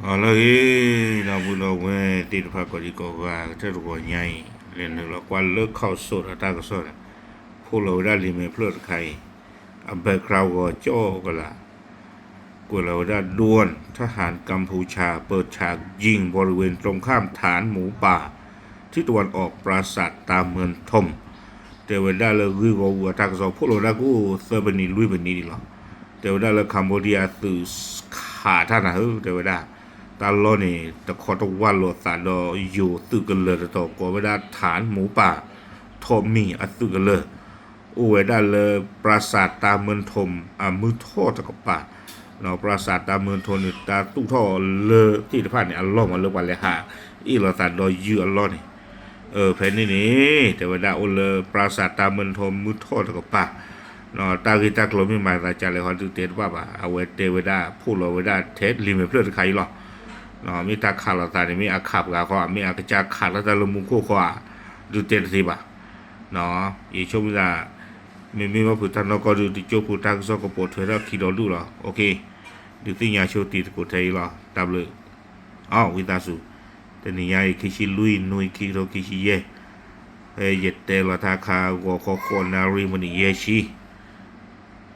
အလီၢ်ဂ့ၤ ဒီပုၢ်ဒီဝဲၢ်သ့ၣ်တဖၣ် ကိးဒံကိးဂၤ ကတၢၢ်တဂီၤညါအံၤ လဲၤနုာ်လီၤကွၢ်လၢ ข่าวสด အတၢ်ကစီၣ်ဒီး ဖိးလီၤဝဲဒၣ်လံာ်မဲာ်ဖျၢၣ်တခါအံၤ အ background ဂီၤကၠီၣ်ကလာ် ကွဲးလီၤဝဲဒၣ် ด่วน ทหารกัมพูชาเปิดฉากยิงบริเวณตรงข้ามฐานหมูป่า ทิศตะวันออกปราสาทตาเมืองทม တဲဝဲဒၣ်လၢဂ့ၢ်ဂီၢ်အူအတၢ်ကစီၣ် ဖိးလီၤဝဲဒၣ်ကအိၣ်သၢပနံးလွံၢ်ပနံးဒံးလီၤ. တဲဝဲဒၣ်လၢ Cambodia သုးခးတၢ်နၤဧၢ တဲဝဲဒၣ် တၢ်လီၢ်န့ၣ် တခီတဝၢ်လိာ်သးဒီးယိၤသုးကလၢၤတတီၤ ကိးဝဲဒၣ် ฐานหมูป่า ထိးမံၤအသုးကလၢၤ အိၣ်ဝဲဒၣ်လၢ ปราสาทตาเมืองทม အမုၢ်ထီၣ်တကပၤ ဒီး ปราสาทตาเมืองทม န့ၣ် တၢ်သူၣ်ထီၣ်လၢသ့ၣ်တဖၣ်န့ၣ် အလီၢ်မးလၢပှၤလဲၤဟးအ့ၣ်လိာ်သးဒီးယုၢ်အလီၢ်န့ၣ် ဖဲန့ၣ်န့ၣ် တဲဝဲဒၣ်အိၣ်လၢ ปราสาทตาเมืองทม မုၢ်ထီၣ်တကပၤ တၢ်ဂ့ၢ်တၢ်ကျိၤမ့ၢ်မၤသးဒ်လဲၣ် ဟီဒုးတဲတဘၣ်ဘၣ် အဝဲတဲဝဲဒၣ် ဖိးလီၤဝဲဒၣ်ထဲလံာ်မဲာ်ဖျၢၣ်တခါအံၤလီၤ. မ့ၢ်တၢ်ခးလိာ်သးန့ၣ် မ့ၢ်အခးပှၤဃီ မ့ၢ်အကစၢ်ခးလၢတၢ်လၢမူခိၣ်ဃီဧါ ဒုးတဲတသ့ဘၣ်. ယဆိကမိၣ်သး မ့မ့ၢ်ဘၣ်ဖုးတၢ်နီၢ်ကီၢ်ဒုး တကၠိဖိတၢ်ကစီၣ်ကပိာ်ထွဲထီၣ်ခံဒီဒူၣ်လီၤ. ဒုးသ့ၣ်ညါဆိတံၤသကိးထဲအံၤလီၤ. တၢ်ဘျုး အီ ဝံသးစူၤ တနံၤညါအံၤ ခံဆံလွံၢ် နွံ ခံကထိခံဆံယဲၢ် ဖဲယတဲလီၤတၢ်ခါ ဂီၤခီဃိးနၣ်ရံၣ် မံးနံးယဲၢ်ဆံ